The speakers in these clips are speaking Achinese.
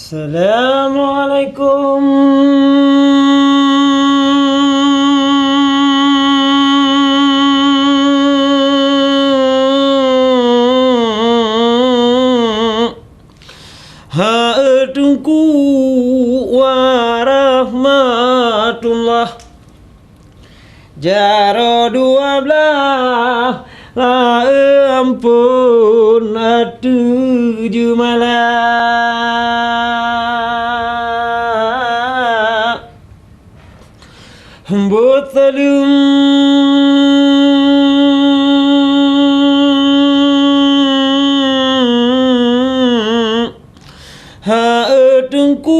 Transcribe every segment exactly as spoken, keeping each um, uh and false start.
Assalamualaikum. Hai Teungku warahmatullah. Jaroe dua blaih laén ampôn ateueh jeumala. Beuteuleueng hai Teungku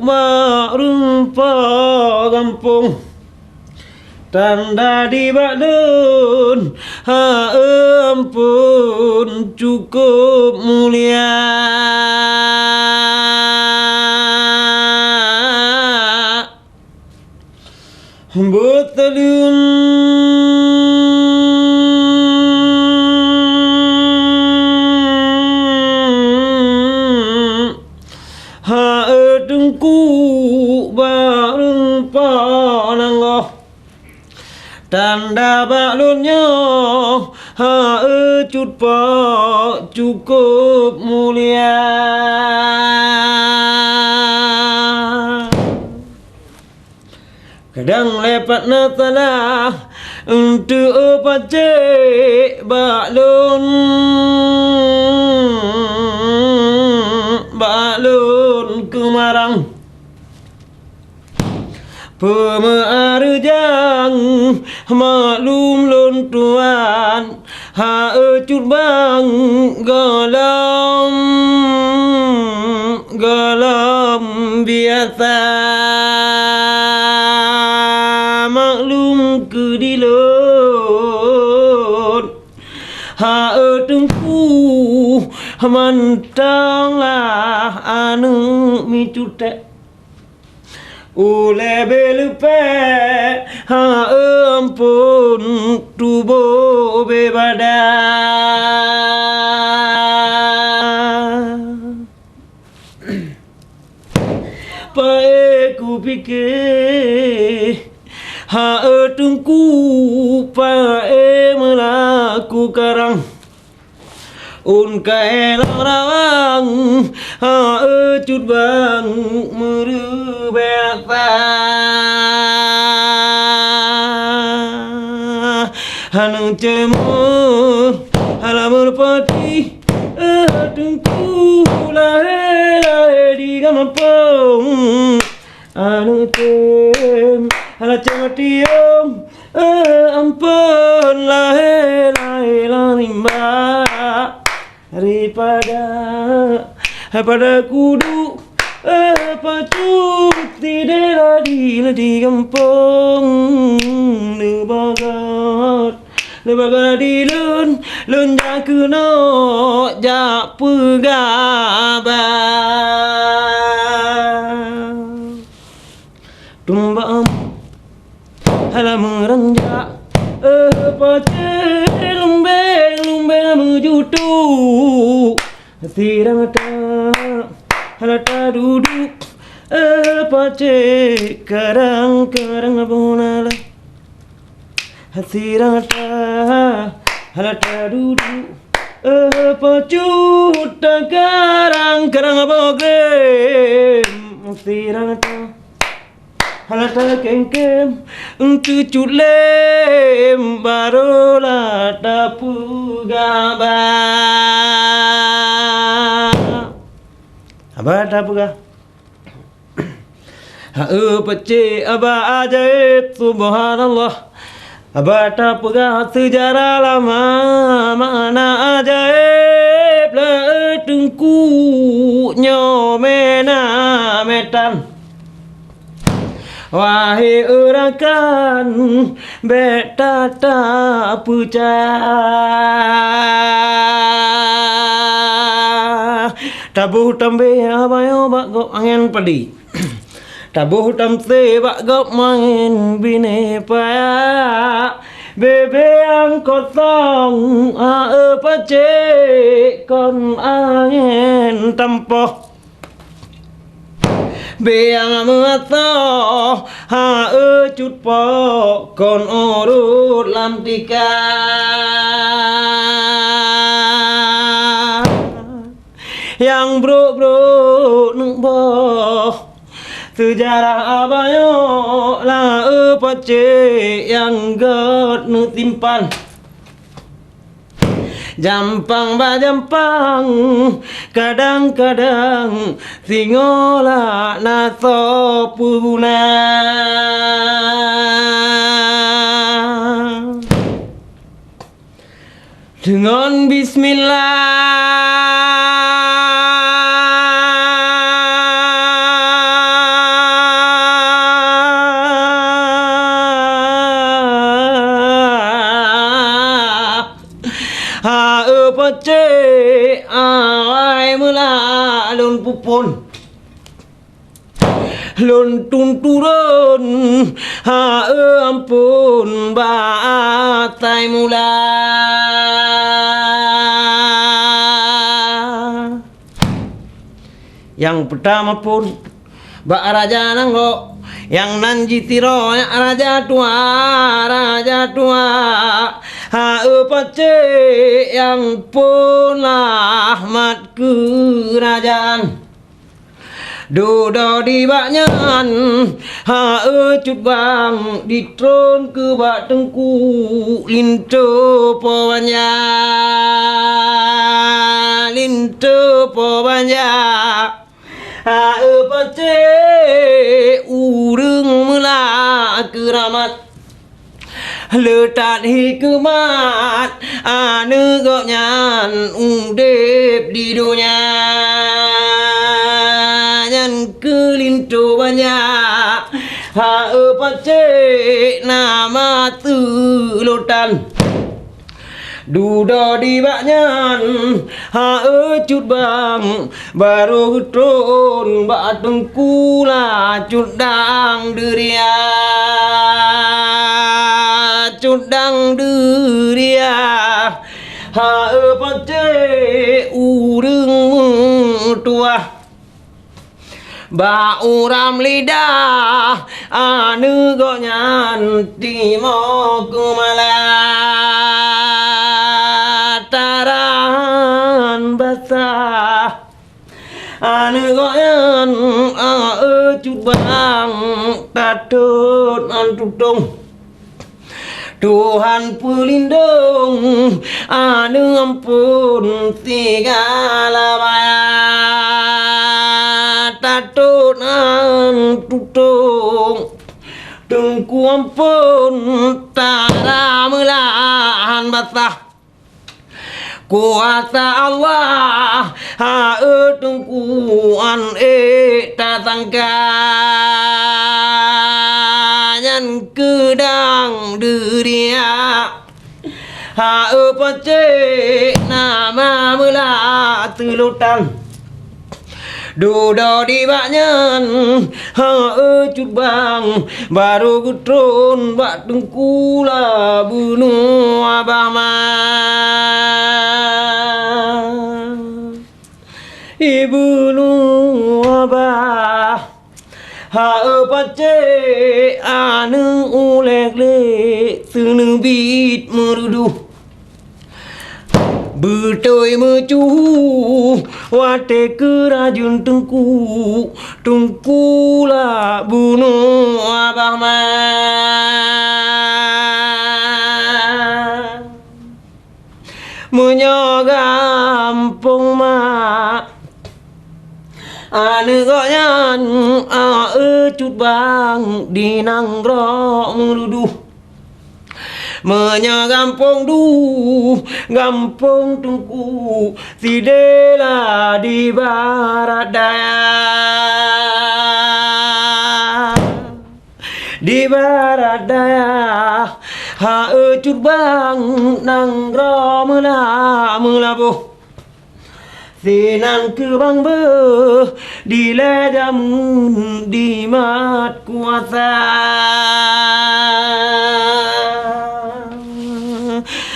bak rumpok gampông. Tanda di bak lôn, hai ampôn, cukôp mulia. Beuteuleueng hai Teungku bak rumpok nanggoh. Tanda bak lôn nyoe, hai Cut Pok, cukôp mulia. Kadang lé pat na salah, eunteuk pacé bak lôn, bak lôn keumarang. Peumeuareujang maklum lôn tuan, hai Cut Bang, gohlom, gohlom biasa maklum keu di lôn. Hai Teungku, mantong lah aneuk micut tét. Ulée bé leupée, hai ampôn, tuboh bé bada. Paé kupike, hai Teungku, paé meulaku karang. Ôn kayée lam rawang, hai Cut Bang, meureubeue atra. Hana ceumeue, hana meureupatéh, eh, Teungku, lahé-lahé di gampông. Aneuk tem, hana ceumeutiong, eh, ampôn, lahé-lahé lam rimba. Daripada, daripada kuduek, eh, pacut sidéh ladi-ladi gampông, neubagat. Leubaga di lôn, lôn jak keunoe jak peugah haba. Tumbak hana meuranjak, eh, pacé lumbeng-lumbeng meujutuk. Sirang that hana taduduek, eh, pacé karang-karang boh nala. Sirang that hana taduduek, eh, pacut takarang-karang boh grém. Sirang that hana takéngkem, teucut lém, barô lah tapeugah haba. Haba tapeugah. Hai pacé haba ajaéb, subhanallah. Haba tapeugah seujarah lama, makna ajaéb lé Teungku nyoe meunan meutan. Wahé rakan, bék that-tapeucah. Taboh també haba nyoe bak gob angén padi. Taboh tamsé bak gob mangén binéh paya. Bébé nyang kosong, hai pacé kon angén tampoh. Biang meuasoe, ha-e cut pok kon urot lam tika. Nyang brok-brok neuk boh, seujarah abayoe la-e pacé nyang gét neuk simpan. Jampang bak jampang, kadang-kadang singoh lak na soe peuguna. Deungon bismillah. Ha-e pacé awai meula lôn peuphon. Lôn tunturon, ha-e amphon bak asai mula. Nyang peutama phon bak raja nanggroe, nyang nan jih sidroe nyak raja tuha, raja tuha. Ha-e pacé nyang phon lahmat keurajeuen. Dudoe di bak nyan, ha-e cut bang, jitron keu bak teungku linto po banja, linto po banja. Ha-e pacé ureuëng meula keuramat. Le that hikeumat aneuëk gobnyan udeb di donya. Nyan keuh linto banja, ha-e pacé nama teulotan. Dudoe di bak nyan, ha-e cut bang, barô geutron bak teungku la cut dang deuria, cut dang deuria. Ha-e pacé ureuëng meutuwah. Bak uram lidah aneuëk gobnyan timoh keumala taran basah. Aneuëk gobnyan, a, e, cut bang, tatot an tutong. Tuhan peulindong, aneuëk amphon sigala maya. Tatot an tutong, teungku amphon tara meulahan basah. Kuasa Allah, ha, e, teungku an ék tasangka, nyan keudang deuria. Ha, e, pacé nama meula teulotan. Dudoe di bak nyan, ha, e, cut bang, barô geutron bak teungku la bunoe abah ma. Ibunoe abah, ha, e, pacé aneuëk uléh lé seuneubiet meuruduh. Beutôi meucuhu watée keurajeuen teungku, teungku la bunoe abah ma. Meunyoe gampông ma, aneuëk gobnyan, a, e, cut bang di nanggroe meuruduh. Meunyoe gampông duh, gampông teungku, sidéla di barat daya. Di barat daya, ha, e, cut bang nanggroe meula meulaboh. Sinan keubang beuh dilée jameun dimat kuasa.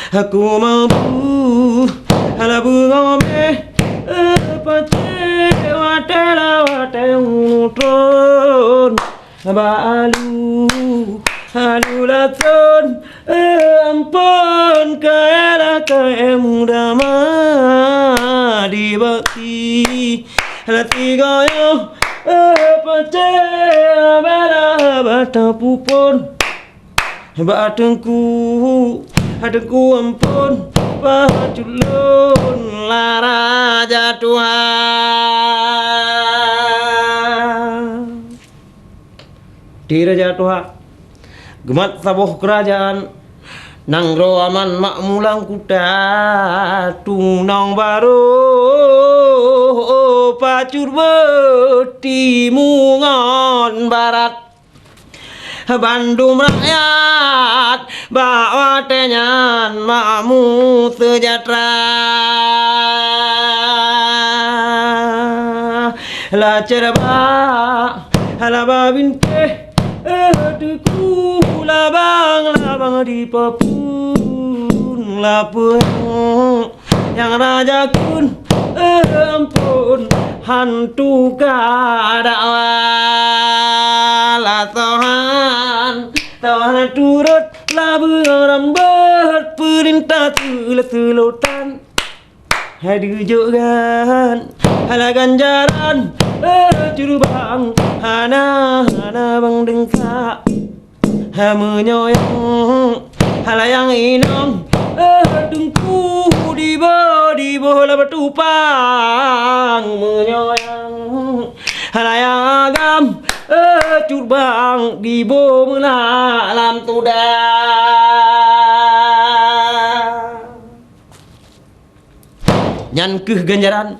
Aku meubu hana beungoh méh, e, pacé watée la watée uroe Ba alu, alu laton, eh, ampon, kaela kae muda ma di bakti. Lati goyo, eh, pacé bala batang pupon. Ba teungku, teungku ampon, ba culon la raja tuha. Di raja tuha, geumat saboh keurajeuen, nanggroe aman makmur lam kuta, tunong barô pacut beuti mungon barat. Bandum rakyat bak watée nyan makmur seujahtera. Lacée bak haba bintéh, eh, teungku labang-labang di papun lapeueng. Nyang raja kheun, eh, ampon, hantu ka dakwa. Lah sohan, sohan turot, lah beurang rambot, peurintah teuleuh seulotan. Hai deujok gan, halah ganjaran, eh, curbang, hana, hana bang deungka. Ha meunyoe nyang halayang inong, eh, teungku diboh-diboh lam tupang. Meunyoe nyang halayang agam, eh, curbang diboh meulak lam tuda. Nyan kheueh ganjaran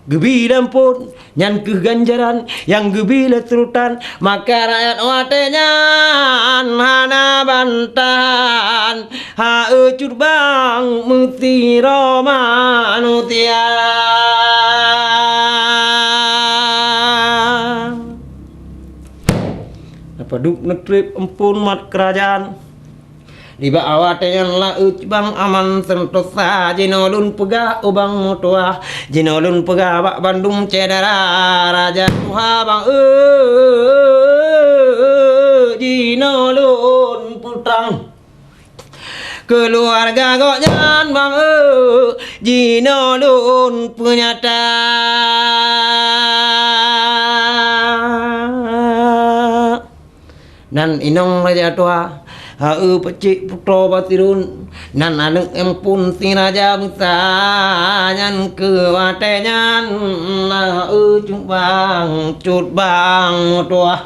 geubi lé ampon, nyan kheueh ganjaran nyang geubi lé seulotan. Maka rakyat watée nyan hana bantahan, ha-e cut bang meusidroe manusia. Padub neutreb ampon mat keurajeuen. Nibak watée nyan laôt bang aman seuntosa, jinoe lôn peugah ubang meutuwah, jinoe lôn peugah bak bandum syedara raja tuha bang, eh, jinoe lôn putrang. Keuluwarga gobnyan bang, eh, jinoe lôn peunyata. Nan inong raja tuha, ha-e peucék putroe Basirun, nan aneuëk ampon si raja meusa, nyan keu watée nyan, ha-e cut bang, cut bang meutuwah.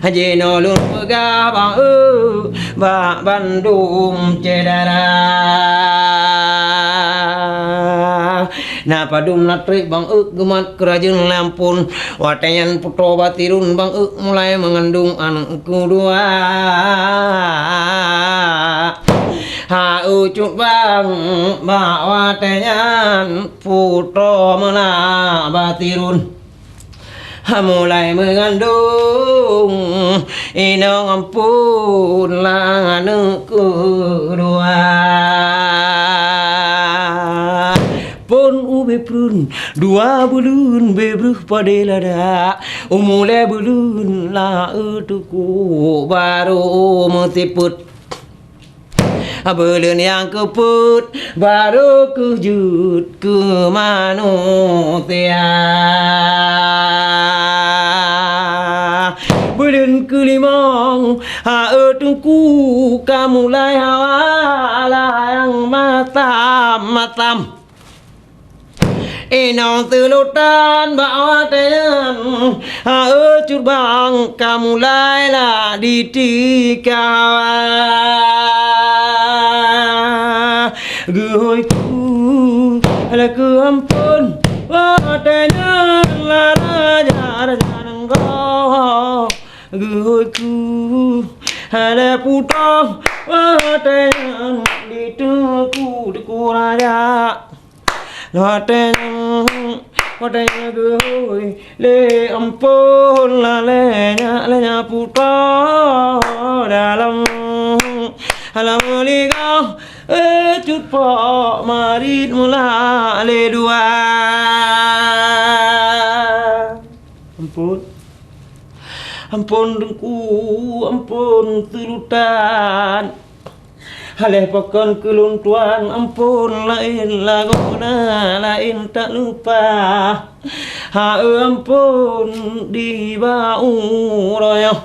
Jinoe lôn peugah bang, eh, bak bandum syedara. Na padub na treb bang, eh, geumat keurajeuen lé ampon. Watée nyan putroe Basirun bang, eh, mulai meungandong aneuëk keudua. Ha-e cut bang, bak watée nyan putroe meunak Basirun. Mulai meungandong inong ampon lam aneuëk keudua. Phon ubé pruet dua buleuen bé breuh padé lada, umulée buleuen laôt teungku barô meusipeuet. Buleuen nyang keupeuet barô kheueh jeuet keu manusia. Buleuen keulimong, ha-e teungku ka mulai hawa lam nyang matam-matam. Inong seulotan bak watée nyan, ha-e cut bang ka mulai lah ditika. Geuhôi ku, lakée ampon, watée nyan lah raja-raja nanggroe. Geuhôi ku, lé putroe, watée nyan di teungku, teungku raja. Watée nyan, watée nyan geuhôi lé ampon, lalée nyak, lé nyak putroe dalam, dalam ligoe, eh, cut pok marit mula lé dua. Ampon. Ampôn Teungku, ampôn Sulutan. Aléh pakon keu lôn tuan, ampôn laén lagoena, laén that leupah. Haeu ampôn di bak uroe nyoe.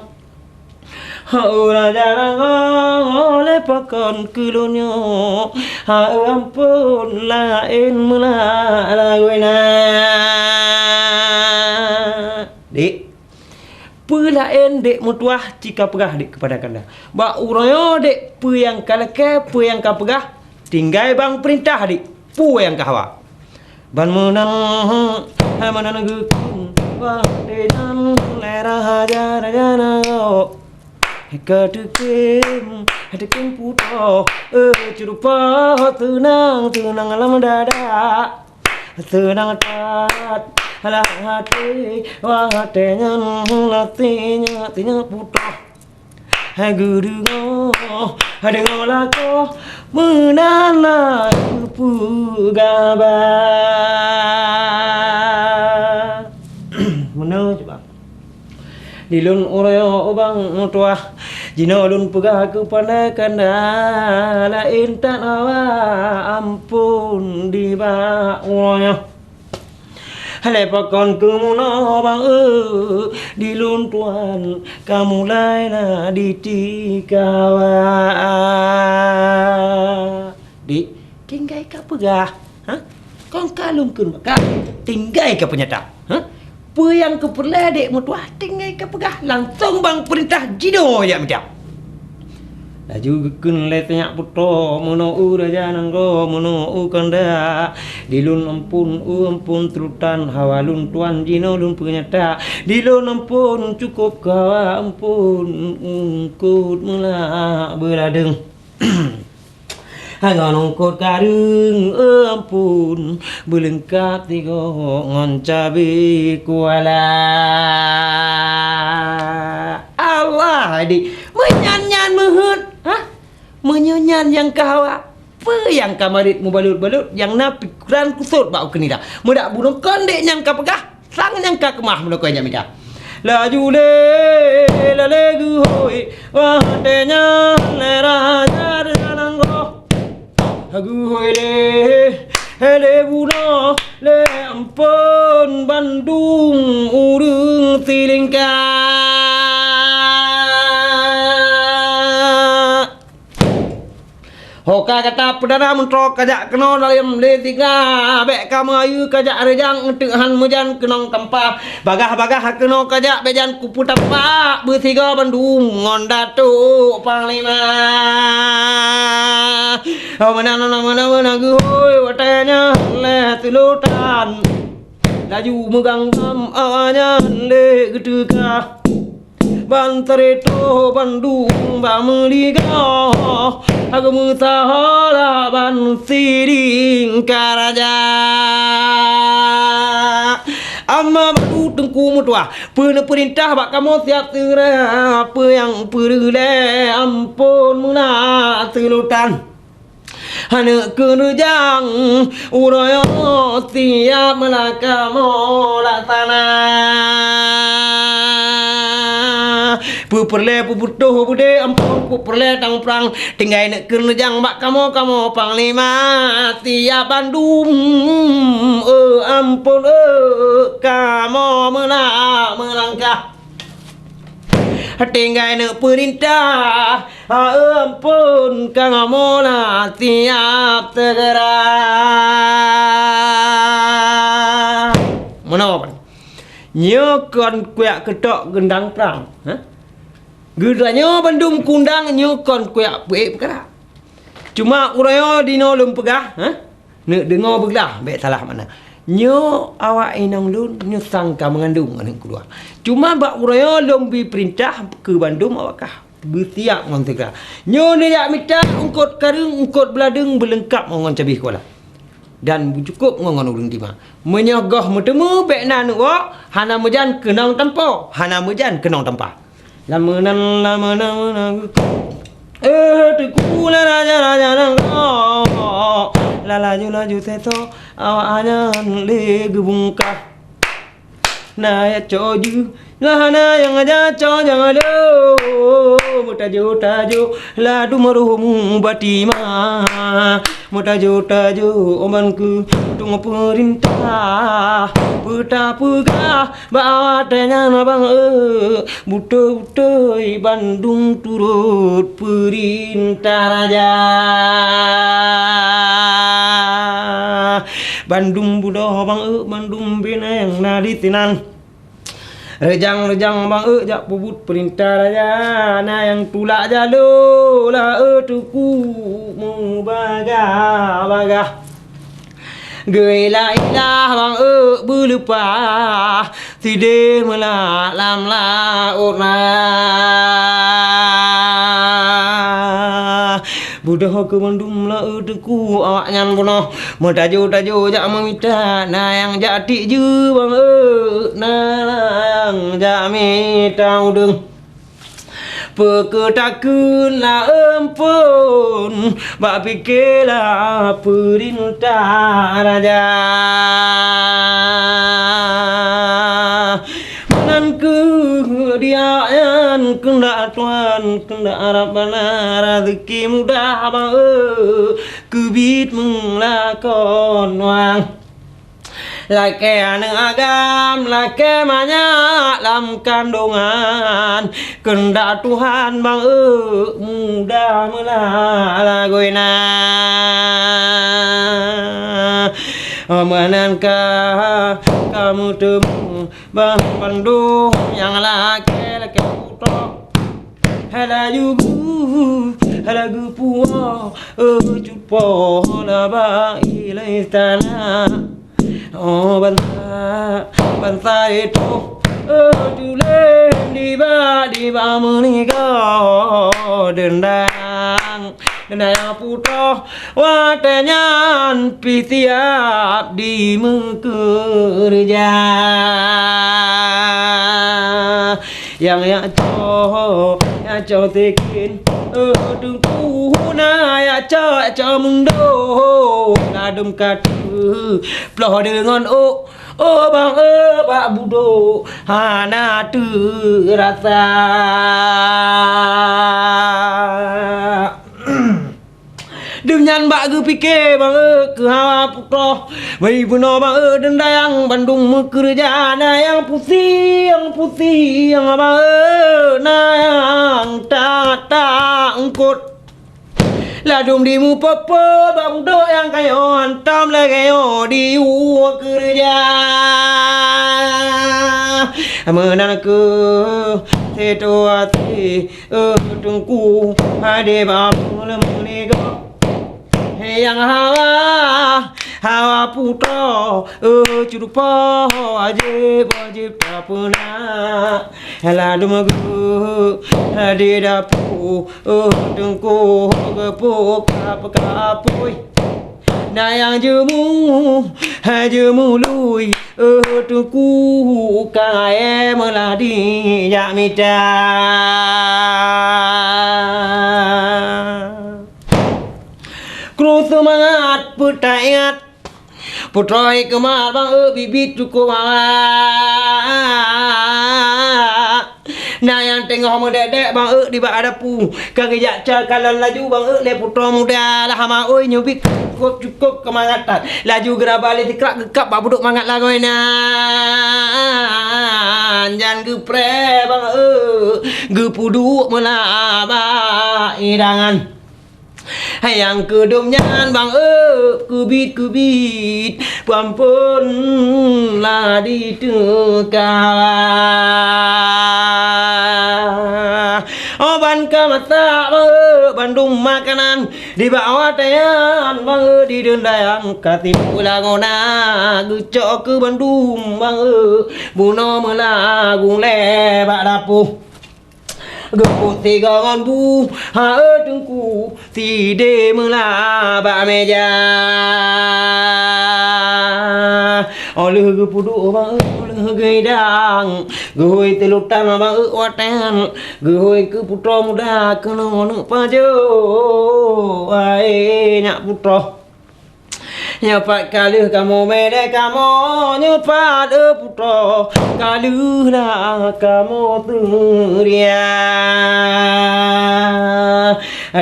Haeu raja nanggroe, aléh pakon keu lôn nyoe. Haeu ampôn laén meulak lagoena. Dik, peue laén dek meutuah ci ka peugah dek keupada kanda. Bak uroe nyoe dek peue nyang ka lakée, peue nyang ka peugah, tinggai bang peurintah dek peue nyang ka hawa. Ban meunan, hai meunan geukheun, watée nyan lé raja, raja nanggroe. Ka teukem, teukem putôh, eh, curupa seunang, seunang lam dada. Seunang that lam até, watée nyan latée nyan, latée nyan putôh. Hai geudeungoe, hai deungoe lakoe, meunan lôn peugah ba. Meunoe cuba. Di lôn uroe nyoe ubang meutuah, jinoe lôn peugah keupada kanda, laén that hawa ampôn di bak uroe nyoe. Lé pakon keu meunoe bang, eh, di lôn tuan ka mulai na ditika hawa. Dik, tinggai ka peugah, ha? Kon ka lôn kheun bak kah, tinggai ka peunyata, ha? Peue nyang keu peureulée dek meutuah, tinggai ka peugah, langsong bang peurintah jinoe jak mita. Laju geukheun lé sinyak putôh, meunoe u raja nanggroe, meunoe u kanda. Di lôn ampôn, u ampôn Sulutan, hawa lôn tuan jinoe lôn peunyata. Di lôn ampôn cukôp keu hawa ampôn, eungkôt meulak beuladeueng. Ngon eungkôt kareueng, eh, ampôn, beuleungkap sigoe ngon cabé kuala. Allah, adik, meunyan nyan meuheuet, ha? Meunyoe nyan nyang ka hawa, peue nyang ka marit mubalot-balot nyang na pikeran kusot bak ukeue nida? Meudak bunoe kon dek nyan ka peugah, sang nyang ka keumah meunokoi nyan mida. Laju lé, lé geuhôi, watée nyan lé raja nanggroe. Geuhôi lé, lé bunoe, lé ampôn bandum ureuëng silingka. Ho ka gata peudara meuntroe kajak keunoe dalam lé sigra, bék kamoe ayeue kajak reujang eunteuk han meujan keunong tampa. Bagah-bagah keunoe kajak bék jan kupeutapa beusigoe bandum ngon Datuk Panglima. Ho meunan, meunan, meunan, meunan geuhôi watée nyan lé Sulutan. Laju meuganggam awaknyan lé geuteuka. Ban tareutôh bandum bak meuligoe, geumeusahoe ban siding ka raja. Amma bak Teungku meutuah, peue neupeurintah bak kamoe siab seura, peue nyang peureulée ampôn meunan Sulutan. Aneuk keureujang uroe nyoe siab meulaka meulasana. Peue peureulée peubeutoh beudé ampôn, peue peureulée tang prang, tinggai neuk keureujang bak kamoe, kamoe panglima siab bandum, eh, ampôn, eh, kamoe meulak meulangkah. Tinggai neuk peurintah, ampôn, kamoe na siab seugera. Meunoe, nyoe kon kuyak keutok geundang prang, ha? Geutanyoe bandum kundang nyoe kon kuyak peuék peukara. Cuma uroe nyoe dinoe lôn peugah, ha? Neuk deungoe beuglah, bék salah makna. Nyoe awak inong lôn, nyoe sang ka meungandong aneuk keudua. Cuma bak uroe nyoe lôn bi peurintah keu bandum awak kah beusiab ngon teuga. Nyoe neujak mita eungkot kareueng, eungkot beuladeueng beuleungkab ngon cabéh kuala. Dan beucukôp ngon, ngon ureuëng dima. Meunyoe goh meuteumé bék na neuwoe, hana meujan keunong tampo, hana meujan keunong tampa. Lam meunan, lam meunan, meunan. Eh, Teungku, la raja, raja nanggroe. La laju, laju seutôt, awaknyan lé geubungkah. Na jak cok jeuh, lah na nyang jak cok nyang lo. Meutajô-tajô ladum roh mubatima. Meutajô-tajô ban keu tueng peurintah. Peue tapeugah bak watèe nyan bang eu, beutôi-beutôi bandum turot peurintah raja. Bandum budoh bang eu, bandum binèng na di sinan. Reujang-reujang bang eu jak peubuet peurintah raja, na nyang tulak jaloe la eu teungku meubagah-bagah. Geuilah-ilah bang eu beuleupah, sidéh meulat lam laôt na. Beudôh keu mandum la eu teungku awaknyan bunoh. Meutajô-tajô jak meumita, na nyang jak tiek jeue bang eu, na nyang jak mita udeueng. Peu kheueh takheun la eu phon bak pike la peurintah raja. Meunan kheueh di awaknyan keundak Tuhan, keundak Rabbana, raseuki mudah bang eu, keubiet meulakon wang. Lakèe aneuk agam, lakèe manyak lam kandongan, keundak Tuhan bang eu, mudah meulah lagoina. Meunan ka, ka meuteumèe bang bandum nyang lakèe-lakèe putroe. Hai laju geu, hai laju puwoe, eu, cut poh na bak ilée istana. Oh, bansa, bansa itu, eu, tulém diba, diba meuniga deundang. Deundang putroe watèe nyan pih siab dimeukeureuja. Nyang jak cok, jak cok sikin, eu, teungku na jak cok, jak cok meundo. Ladôm ka teuploh deungon ôk, ôk bang, eu, bak budôk hana teurasa. Dum nyan bak geupike bang, eu, keu hawa putroe. Bak bunoe bang, eu, deundang bandum meukeureuja, na nyang pusieng-pusieng bang, eu, na nyang that-that eungkot. Ladôm dimeupeue-peue bak budôk nyang ka nyoe hantom lagèe nyoe diyue keureuja. Meunan kheueh situasi, eu, teungku, hadé bak meunigok. Nyang hawa, hawa putroe, eu, cut poh wajéb, wajéb tapeuna. Ladôm geuh di dapu, eu, teungku geupeuka-peuka apui. Na nyang jeumu, jeumu lui, eu, teungku ka meulah dijak mita. Kru seumangat peutaingat, putroe keumat bang, eu, biet-biet cukôp awak. Na nyang teungoh meudèk-dèk bang, eu, dibak dapu. Ka geujak cok kalon laju bang, eu, lé putroe muda lah hama oi nyoe biet cukôp-cukôp keumangat that. Laju geuraba lé sikrak geukab bak budôk mangat lagoina. Jan geupreh bang, eu, geupeuduek meulah bak hidangan. Nyang keudum nyan bang, eu, keubiet-keubiet, peuampôn lah diteuka. Oh, ban ka masak bang, eu, bandum makanan. Dibak watèe nyan bang, eu, di deundang ka timbul lagoina. Geucok keu bandum bang, eu, bunoe meulah gulèe bak dapu. Geupeusigoe ngon bu, ha, eu, teungku, sidéh meulah bak meuja. Óh lheueh geupeuduek bang, eu, óh lheueh geuhidang, geuhôi silutan bang, eu, watèe nyan, geuhôi keu putroe muda keunoe neuk pajoh, hai nyak putroe. Nyoe pat ka lheueh kamoe meu'en kamoe, nyoe pat, eh, putroe, ka lheueh lah kamoe teuria.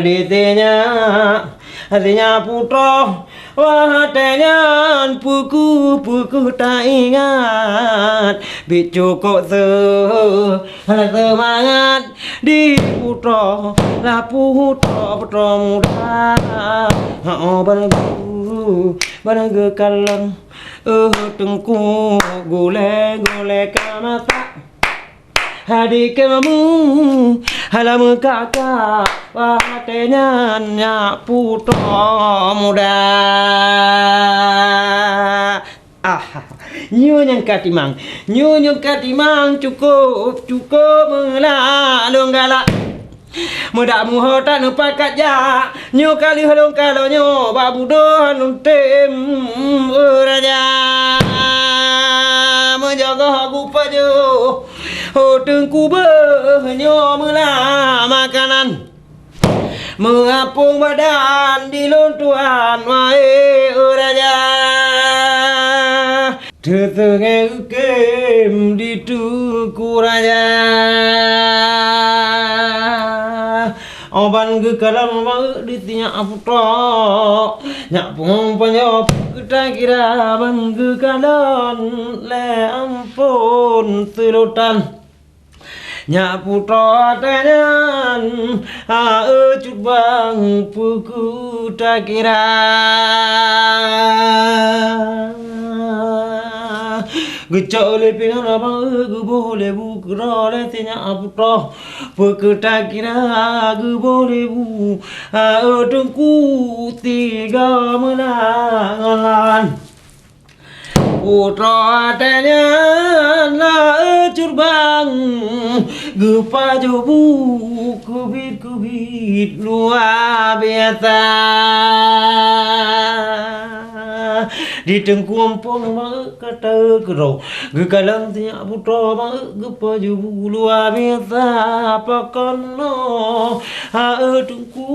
Di sinyak, di sinyak putroe, watée nyan peue kheueh, peue kheueh taingat, bit cukôp seuh, seumangat. Di putroe, lah putroe, putroe muda. Oh, ban geu-, ban geukalon, eh, teungku, gulée-gulée ka masak. Di keumu, hana meukaka, watée nyan nyak putroe muda. Ah, nyoe nyang ka timang. Nyoe nyang ka timang cukôp, cukôp meulak lôn galak. Meudak muho that neupakat jak. Nyoe ka lheueh lôn kalon nyoe bak budoh lôn tem, eh, raja. Meujaga geupajoh, ho teungku beuh nyoe meulak makanan. Meuapong badan di lôn tuan, wahé raja. Teuteungé geukem di teungku raja. Oh, ban geukalon baeue di sinyak putroe. Nyak pungo panjoe geutakira ban geukalon lé amphon seulotan. Nyak putroe watée nyan, ha, eh, cut bang, peue kheueh takira. Geucok lé pingan abang, eh, geuboh lé bu keudroe lé sinyak putroe. Peue kheueh takira geuboh lé bu, ha, eh, teungku tiga meunan ngon lawan. Putroe watée nyan na, eh, cut bang, geupajoh bu keubit-keubit luwa biasa. Di teungku amphon baeue ka taeu keudroe, geukalon sinyak putroe baeue geupajoh bu luwa biasa. Pakon nyoe, ha, eh, teungku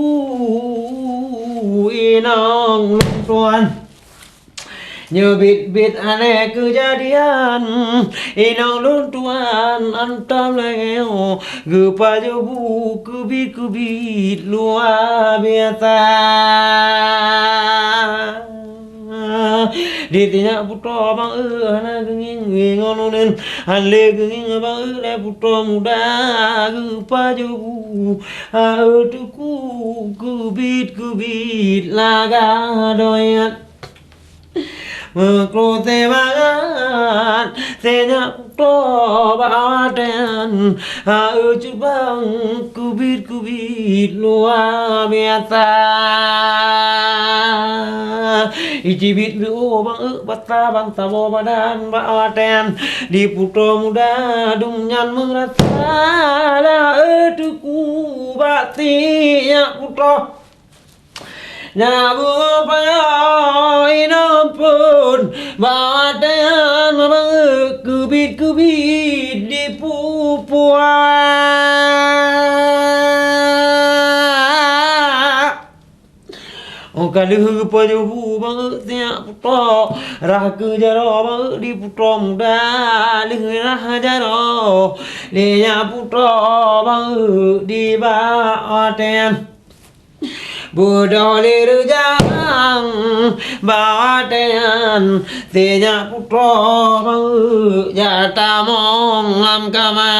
inong tuan. Nyoe biet-biet aneh keujadian, inong lôn tuan antam lagée nyoe geupajoh bu keubit-keubit luwa biasa. Di sinyak putroe baeue hana geungieng ngon uneuen, han lé geungieng baeue lé putroe muda geupajoh bu, ha, eh, teungku keubit-keubit lagée doiat. Meukrue seumangat sinyak putroe bak watée nyan, ha, eh, cut bang keubit-keubit luwa biasa. Ijibit geuwoe baeue basa ban saboh badan bak watée nyan. Di putroe muda dum nyan meurasa lah, eh, teungku bak sinyak putroe. Nyak beungoh payah inong phon, bak watée nyan baeue keubit-keubit dipupuwa. Oh, ka lheueh geupajoh bu baeue sinyak putroe, rhah keu jaroe baeue di putroe muda, lheueh rhah jaroe lé nyak putroe baeue di bak watée nyan. Beudôh lé reujang bak watée nyan, sinyak putroe baeue jak tamong lam kama.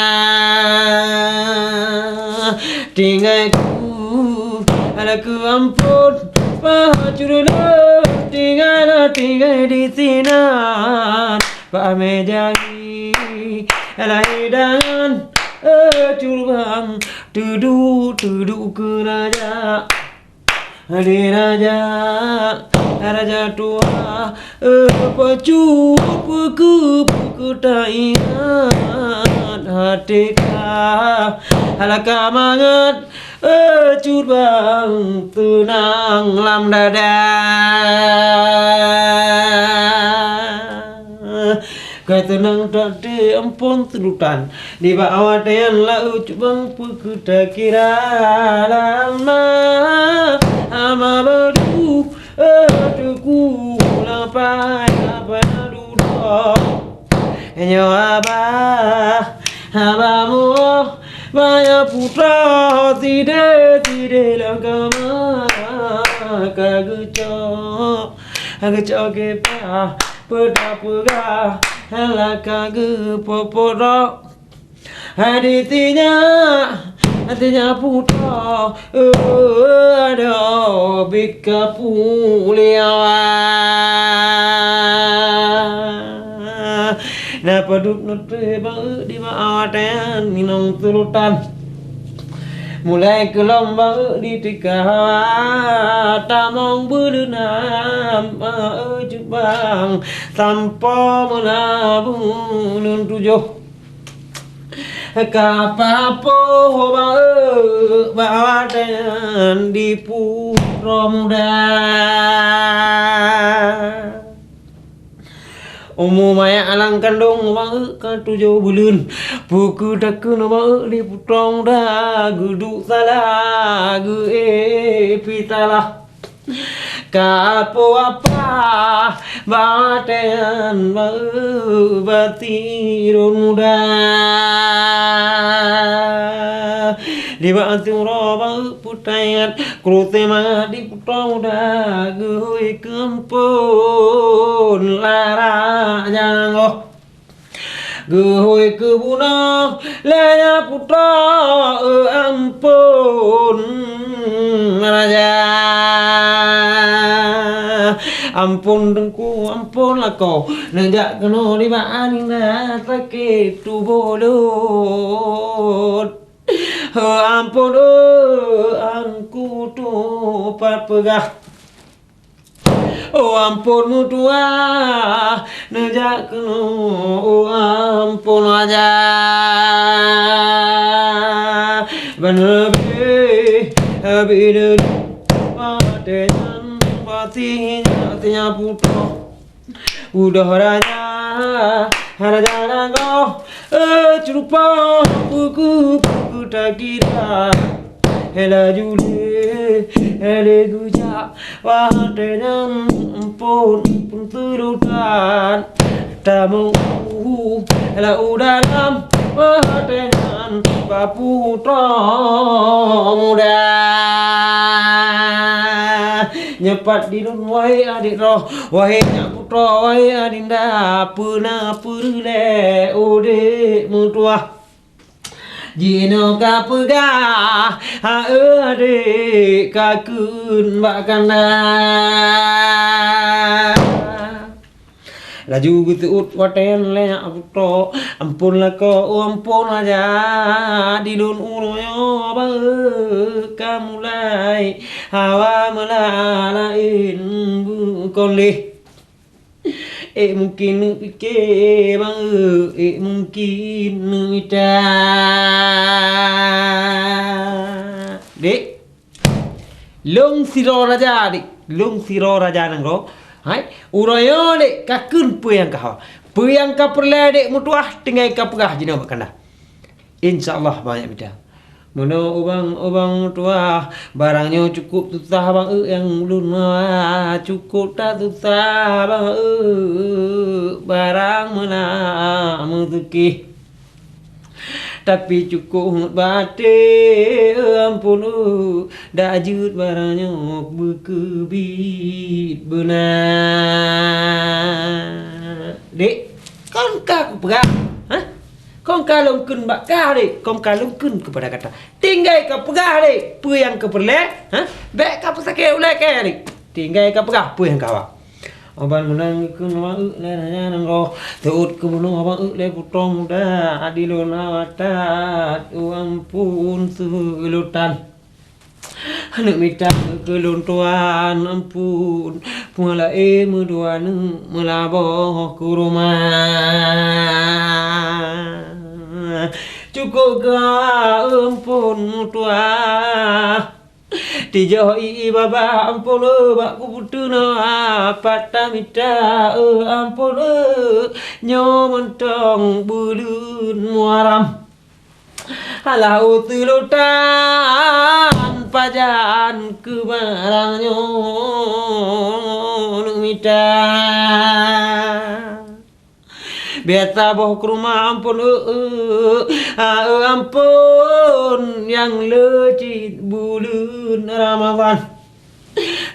Tinggai ku, lakée amphon, paha cureuloe, tinggai lah tinggai disinan. Bak meuja hi, lah hidangan, eh, cut bang, teuduek, teuduek keu raja. Di raja, raja tuha, eh, pacut peue kheueh, peue kheueh taingat até ka, lah ka mangat, eh, cut bang teunang lam dada. Ka teunang that amphon seulotan. Nibak watée nyan laôt cut bang peue kheueh takira lama, hama badu, eh, teungku Pai haba dudoe, nyoe haba, haba muoh, banyak putroe sideh-sideh lam kama ka geucok, geucok kipa, peue tapeugah, hana ka geupopot droe. Hai di tinyak, tinyak putroe, eh, adoe bit ka puliawa. Na padub neutreh bang di ma awak teunyan inong tulutan. Mulai keulom bang di tika hawa, tamong beuleunam, eh, jubang, sampoe meulabu nun tujoh. Ka papoh bang, eh, bak watèe nyan di putroe muda. Umu manyak lam kandông bang, eh, ka tujoh buleuen. Peu kheueh takheun bang, eh, di putroe muda geuduek salah, geuék pih salah. Ka po apa bak watèe nyan bak, eh, bati lôn muda. Di bak uroe bak, eh, peutangat, krusé mangat di putroe muda, geuhôi keu amphon lara nyang goh. Geuhôi keu bunoe lé nyan putroe, eh, amphon raja. Amphon teungku, amphon lakoe, neujak keunoe di bak aneuk na sakét tuboh lôn. Oh, amphon, oh, Teungku, tupat peugah. Oh, amphon meutuah, neujak keunoe, oh, amphon aja. Ban leubeh, leubeh, watèe nyan, watèe nyan, watèe nyan putroe. Udah raja, raja nanggoh, eh, curupa, puku, puku takira. Hela juli, hele gujak, watèe nyan amphon, amphon tulutan. Tamu, hela u dalam, watèe nyan bapu muda. Nyoe pat di lôn, wahé adék droe, wahé nyak putroe, wahé adinda, peue na peureulèe udép meutuah. Jinoe ka peugah, ha, eh, adék, ka kheun bak kanda. Laju geuseuôt watèe nyan lé nyak putroe, amphon lakoe, oh, amphon aja, di lôn uroe nyoe baru ka mulai hawa meulaén bukon lé. Eh, mungkin neupike bang, eh, mungkin neumita. Dék, lôn sidroe raja, dék. Lôn sidroe raja nanggroe. Hai, uroe nyoe, dék, ka kheun peue nyang ka hawa. Peue nyang ka peureulèe, dék, meutuah, tinggai ka peugah jinoe bak kanda. Insya Allah banyak mita. Meunoe ubang-ubang meutuah, barang nyoe cukup susah bang, eh, nyang ulôn mawa. Cukup that susah bang, eh, barang meunan meuseuki. Tapi cukup hot baté, eh, amphon, eh, dak jeuet barang nyoe beukeubiet beuna. Dék, kon ka kupeugah, ha? Kon ka lôn kheun bak kah, dék, kon ka lôn kheun keupada gata. Tinggai ka peugah, dék, peue nyang ka peureulèe, ha? Bèk ka peusakét ulèe kèe, dék. Tinggai ka peugah peue nyang ka hawa. Uban meunan geukheun bak euk lé raja nanggroe, seuôt keu bunoe bak euk lé putroe muda, adilon awak that, oh amphon seulotan. Aneuk mita keu lôn tuan, amphon, peue laén meudua neuk meulaboh keu ruma. Cukôp keu amphon meutuah. Tijoh ié babah amphon, bak kupeue teunoe pat tamita, amphon, nyoe mantong buleuen Muharram. Alah, oh seulotan, Pajan keu barang nyoe neumita. Biasa boh keu rumoh amphon, eu, eu, a, eu, amphon, nyang le cit buleuen Ramadhan.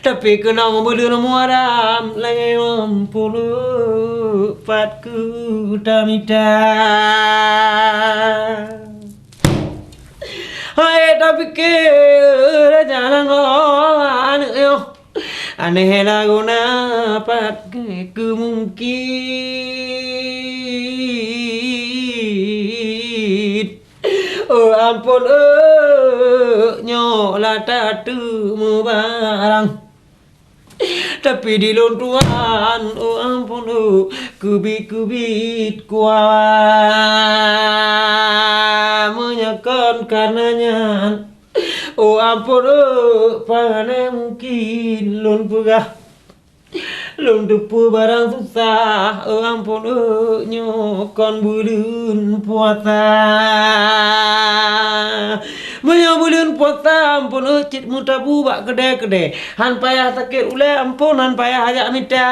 Tapi keunong buleuen Muharram lagèe amphon, eu, pat keu tamita. Hai tapike raja nanggroe aneuk nyoe, aneh lagoena pat keu mungkin. Oh amphon, eh, nyoe la tateumeubarang. Tapi di lôn tuan, oh amphon, oh, keubiet-keubiet kuah. Meunyoe kon kareuna nyan, oh amphon, oh, pane mungkin lôn peugah. Lôn teupeu barang susah, oh amphon, oh, nyoe kon buleuen puasa. Meunyoe buleuen puasa, amphon, eh, cit meutabu bak keudè-keudè. Han payah sakét ulèe, amphon, han payah jak mita.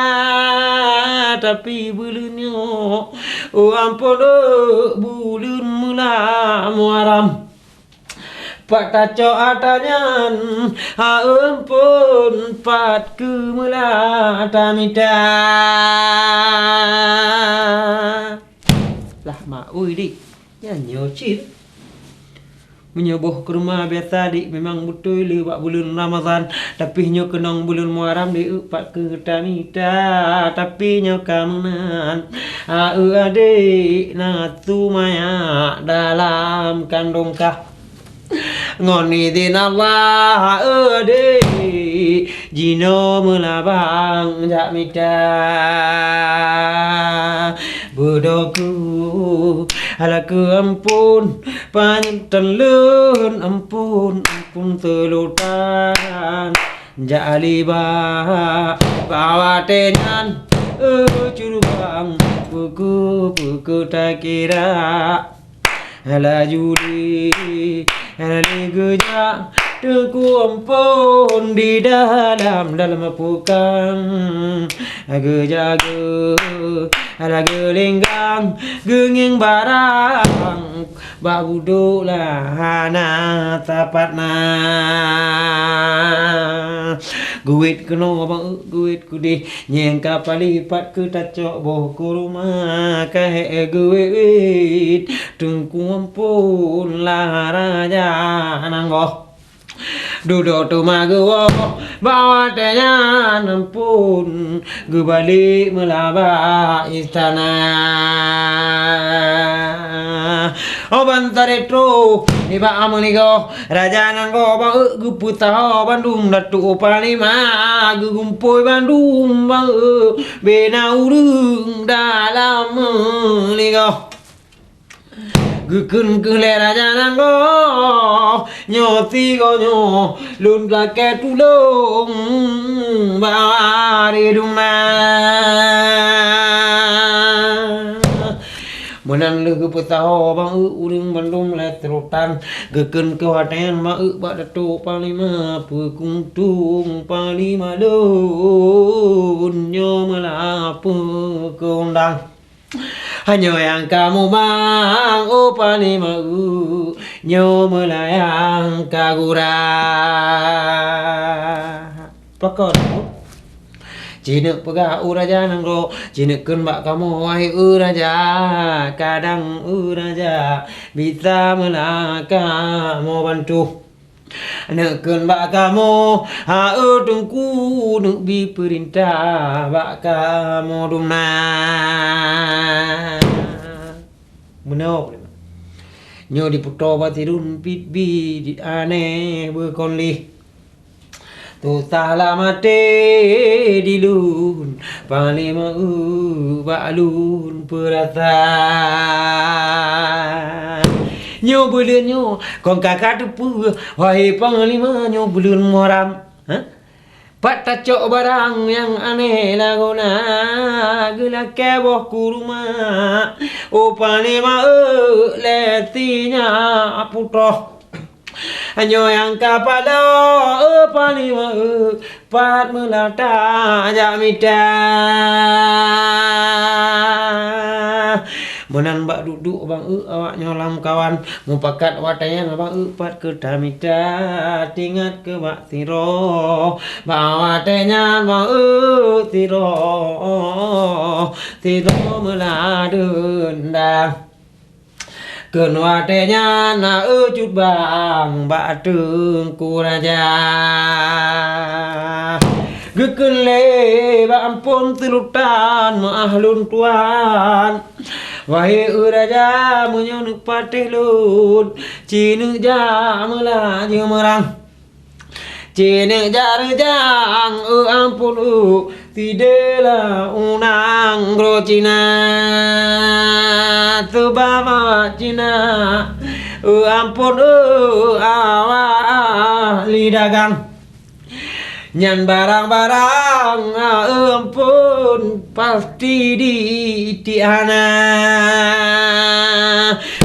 Tapi buleuen nyoe, oh, amphon, eh, buleuen meulam Muharram. Pat tacok ata nyan, ha, amphon, pat keu meulam tamita. Lah, mak, ui, dik. Nyan nyoe cit. Meunyoe boh keu rumoh biasa, dik, memang beutôi le bak buleuen Ramadhan, tapi nyoe keunong buleuen Muharram, dik, eu, pat keu tamita, tapi nyoe ka meunan, a, eu, adik, na su maya dalam kandong kah. Ngon idhin Allah, adik, jinoe meulabang jak mita. Beudôh keu lakeu amphon, panyutan lôn amphon, amphon seulotan. Jak alibak bak watèe nyan, eh, curubang, peue keu, peue keu takira. Laju lé, laju lé geujak Teungku Ampon di dalam, dalam pukang. Geujak geu, laju linggang, geungieng barang, bak budôk lah hana sapat na. Geuwét keunoe bang, geuwét keudeh, nyang ka paléh pat keu tacok boh kurma, ka hék geuwét-wét Teungku Ampon lah raja nanggroe. Dudoe teuma geuwoe bak watèe nyan Ampon geubalek meulaba istana. Oh ban saréh troh nibak meuligoe, raja nanggroe bang, geupeusaho bandum datu panglima, geugumpôi bandum bang, bina ureueng dalam meuligoe. Geukheun keu lé raja nanggroe, nyoe sigoe nyoe lôn lakèe tulông bak ari dum na. Meunan lheueh geupeusaho bang, ureueng bandum lhèe seurotan, geukheun keu watèe nyan bang, bak datu panglima, peukuntung panglima lôn nyoe meulapeu keu undang. Hanyoe nyang kamoe bang, oh panglima, nyoe meulayang ka gura. Pakon? Jineuk peugah u raja nanggroe, jineuk kheun bak kamoe, wahé u raja, kadang u raja bisa meulah kamoe bantu. Neuk kheun bak kamoe, ha eu teungku, neuk bi peurintah bak kamoe dumna. Meunoe, nyoe dipeutoe bak sidun pit bi di aneh beukon lih. Susah lam até di lôn, panglima eu bak lôn peurasa. Nyoe buleuen nyoe kon ka ka teupeue, wahé panglima, nyoe buleuen Muharram. Hah? Pat tacok barang nyang aneh lagoena, geulakèe boh kurma, oh panglima eu, lé sinyak putroh. Nyoe nyang ka padub, eh, panglima, eh, pat meulata jak mita. Meunan bak duek-duek bang, eh, awak nyoe lamkawan. Mupakat watée nyan bang, eh, pat keu tamita. Tingat keu bak sidroe. Bak watée nyan bang, eh, sidroe. Sidroe meuladeuen dah. Kheun watée nyan na, eh, cut bang bak Teungku Raja. Geukheun lé bak Ampon Seulutan meuah lôn tuan. Wahé, eh, Raja, meunyoe neupatéh lôn, ci neuk jak meulaju meurang. Ci neuk jak reujang, eh, Ampon, eh, sideh lam nanggroe Cina. Seubab awak Cina, eh, Ampon, eh, awak ahli dagang. Nyan barang-barang, eh, Ampon, pasti di tiek hana.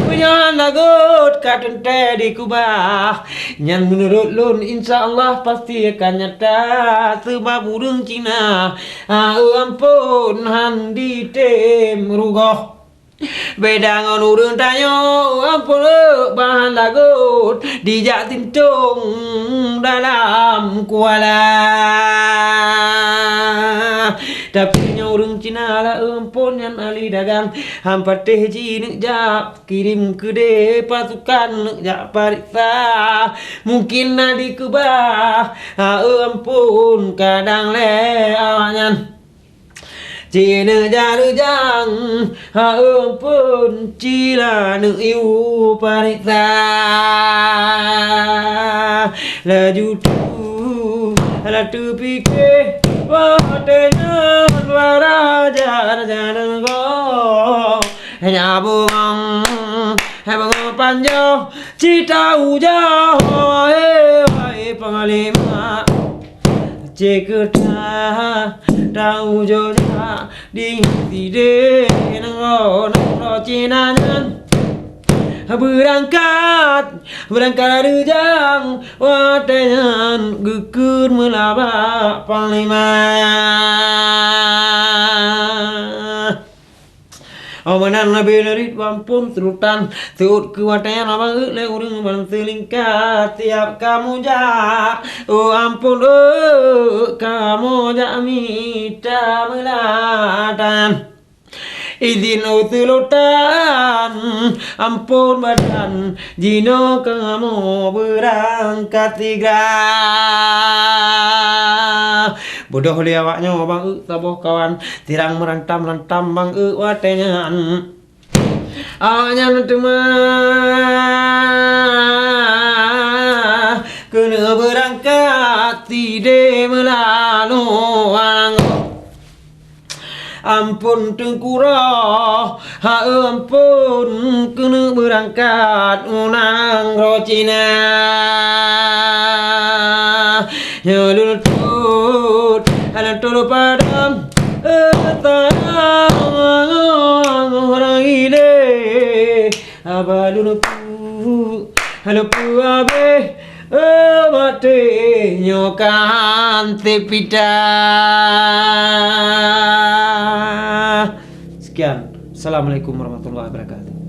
Meunyoe hana göt ka teuntée dikeubah, nyan meunurot lôn, insya Allah pasti akan nyata, seubab ureuëng Cina, ah, Ampon, han jitem rugoh. Beda ngon ureuëng tanyoe, Ampon, eh, bahan lagot, dijak sintong dalam kuala. Tapi nyoe ureuëng Cina lah, Ampon, nyan ahli dagang, han patéh ji neuk jak kirém keudeh pasukan neuk jak pareksa. Mungkin na dikeubah, Ampon, kadang lé awaknyan. Ci neuk jak reujang, Ampon, ci la neuk yue pareksa. Laju tu, la teupike, watée nyan wara raja-raja nanggroe. Nyan bungong, bungong panjoe, ci taujoe, wahé, wahé panglima. Ci keuta taujoe jak di sideh nanggroe, nanggroe Cina nyan. Beurangkat, beurangkat reujang, watée nyan geukheun meulaba panglima. Oh, meunan Nabi Lurit, Ampon, Seulutan, seuôt keu watée nyan, Ampon, eh, lé ureuëng ban seulingka, siab kamoe jak, oh, Ampon, eh, kamoe jak mita meulatan. Idhin, oh, Seulutan, Ampon, badan, jinoe kamoe beurangkat sigra. Beudôh lé awaknyoe bang, eh, saboh kawan, sirang meurantam-rantam bang, eh, watée nyan. Awaknyan teuma keuneuk beurangkat sideh meulalu nanggroe. Ampon, Teungku Roh, ha, Ampon, keuneuk beurangkat u nanggroe Cina. Nyoe lôn tut, lôn tut padam, eh, sayang ureuëng ilée. Haba lôn peue, lôn peue habéh, eh, maté nyoe kan teupita. Sekian. Assalamualaikum warahmatullahi wabarakatuh.